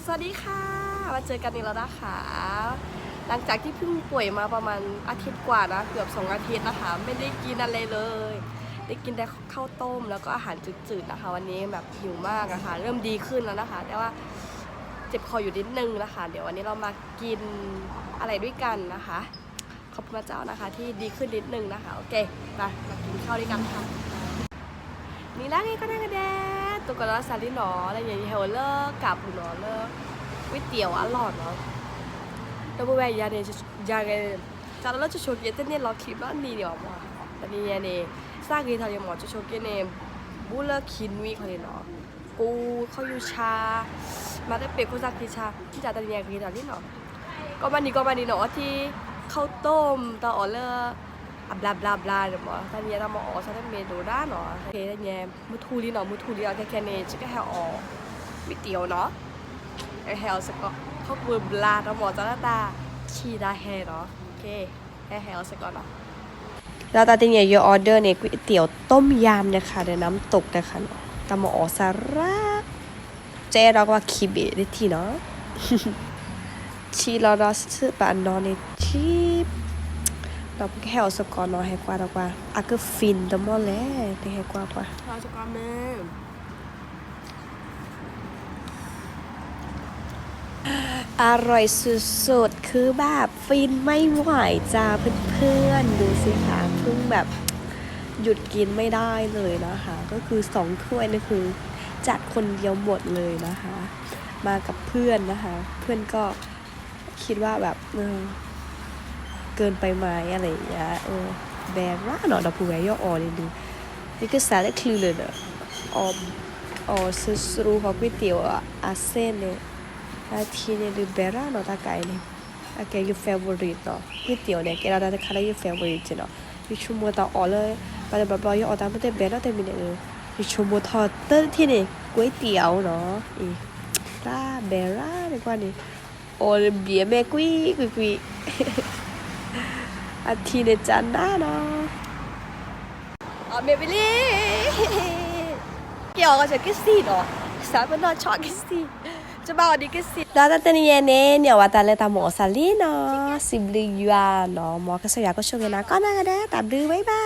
สวัสดีค่ะ มาเจอกันอีกแล้วนะคะ หลังจากที่เพิ่งป่วยมาประมาณอาทิตย์กว่านะ เกือบสองอาทิตย์นะคะ ไม่ได้กินอะไรเลย ได้กินแต่ข้าวต้มแล้วก็อาหารจืดๆนะคะ วันนี้แบบหิวมากอะค่ะ เริ่มดีขึ้นแล้วนะคะ แต่ว่าเจ็บคออยู่นิดนึงนะคะ เดี๋ยววันนี้เรามากินอะไรด้วยกันนะคะ ขอบคุณพระเจ้านะคะ ที่ดีขึ้นนิดนึงนะคะ โอเค มา มากินข้าวด้วยกันค่ะ နံၤလၢဂ့ၤကီးနၢ်ကဒဲး တိၢ်ကီးလီၤစၢ်လံနီၤ လၢညါယဟဲအိၣ်လၢကးပူၤနီၤ လၢ ก๋วยเตี๋ยว အလီၢ်နီၤ ဒီပုၢ်ဝဲၢ်ယၤန့ၣ် ယၤဂ့ၤ တၢ်လၢကၠိက့တန့ၢ်လီၤချံဘျီနံၤန့ၣ်အီၤမး တနံၤညါန့ၣ် စၢ်ဂ့ၤထီၣ်ယမး ကၠိက့န့ၣ် ဘူးလၢခံနွံခီန့ၣ်နီၤ ကိးခီယူၤဆါ မၤတပ့ၤခိၣ်စၢ်ခံဆါ တၢ်တနံၤညါဂ့ၤထီၣ်လံနီၤ ကီးမးနံၤကီးမးနံၤနီၤ အီထံ ข้าวต้ม တၢ်အီၣ်လၢ အဘျါဘျါဘျါန့ၣ်မး တၢ်နံၤညါတၢ်မၤအီၣ်စၢ်တမ့ၢ်ဒိၣ်ဒၣ်နီၤ ခဲခဲန့ၣ် မုၢ်ထူလံနီၤ မုၢ်ထူလံအီၤ ခဲခဲန့ၣ် ကဟဲအီၣ် ก๋วยเตี๋ยว နီၤ ဟဲအီၣ်စ့ၢ်ကီး ခီၣ်ဘျါတၢ်မၤအီၣ်စၢ်လၢတၢ်ဆံၣ်တၢ်ဟဲနီၤ ခဲ ဟဲဟဲအီၣ်စ့ၢ်ကီးနီၤ ဒီးတၢ်တနံၤညါယ order န့ၣ် ก๋วยเตี๋ยว ต้มยำ นะคะ ဒီး น้ำตก นะคะနီၤ တၢ်မၤအီၣ်စၢ်ရၣ် ကဲဒီးကွၢ်ခံဘ့ၣ်တထံၣ်နီၤ ဆံးလီၤဒီးဆံးပာ်နီၤန့ၣ်ဆံး ဒီးပကဟဲအီၣ်စ့ၢ်ကီးနီၤ ဟဲကွၢ်ဒီးကွၢ် အက ฟิน တမီၢ်လဲၣ် ပဟဲကွၢ်ကွၢ် อร่อยสุดๆ คือแบบฟินไม่ไหวจ้าเพื่อนๆ ดูสิคะ เพิ่งแบบหยุดกินไม่ได้เลยนะคะ ก็คือสองถ้วยนี่คือจัดคนเดียวหมดเลยนะคะ มากับเพื่อนนะคะ เพื่อนก็คิดว่าแบบ เออ เกินไปไหมอะไรอย่างเงี้ย เออ แบรนด์ว่าเนาะ ဒီပုၢ်ဝဲၢ်ယအီၣ်န့ၣ်ဒီး ယကစးလၢချုးလၢာ်ဒီး အီၣ် အီၣ်စရူးဃီ ก๋วยเตี๋ยว အဆင့်န့ၣ် အထံန့ၣ်ဒုး ဘဲရၣ်နီၤ တၢ်ကးအံၤန့ၣ် အကဲယ favorite နီၤ ก๋วยเตี๋ยว န့ၣ် ကဲဒၣ်တၢ်တခါလၢယ favorite နီၤ ယဆိကမိၣ်တၢ်အီၣ်လၢ ဘၣ်တဘျီဘျီ ယအီၣ်တၢ်မ့ၢ်တဘဲနီၤ တမံၤန့ၣ် ယဆိကမိၣ်ထီၣ်တထံၣ်န့ၣ် ก๋วยเตี๋ยว နီၤ အံၤ တၢ်ဘဲရၣ်န့ၣ်ကွၢ်န့ၣ် အီၣ်ဘံၣ်အမဲာ်ကွံာ်ကွံာ်ကွံာ် အထံန့ၣ်ကနၣ်နီၤ အီၣ်မ့ၢ်ဝံၤလံ ကဲအီၣ်ကီၢ်က့ၤစံၣ်နီၤ စးပနီၣ်ဆီက့ၤစံၣ် ကဘၣ်အီၣ်ဒံးက့ၤစံၣ် ဒီးတၢ်တနံၤညါန့ၣ် န့ၢ်အီၣ်ဝဲတၢ်လၢတၢ်မၤအီၣ်စၢ်လံနီၤ စံးဘျုးယွၤနီၤ မ်ကစၢ်ယွၤကဆိၣ်ဂ့ၤနၤကိးနၢ်ကဒဲး တၢ်ဘျုး bye bye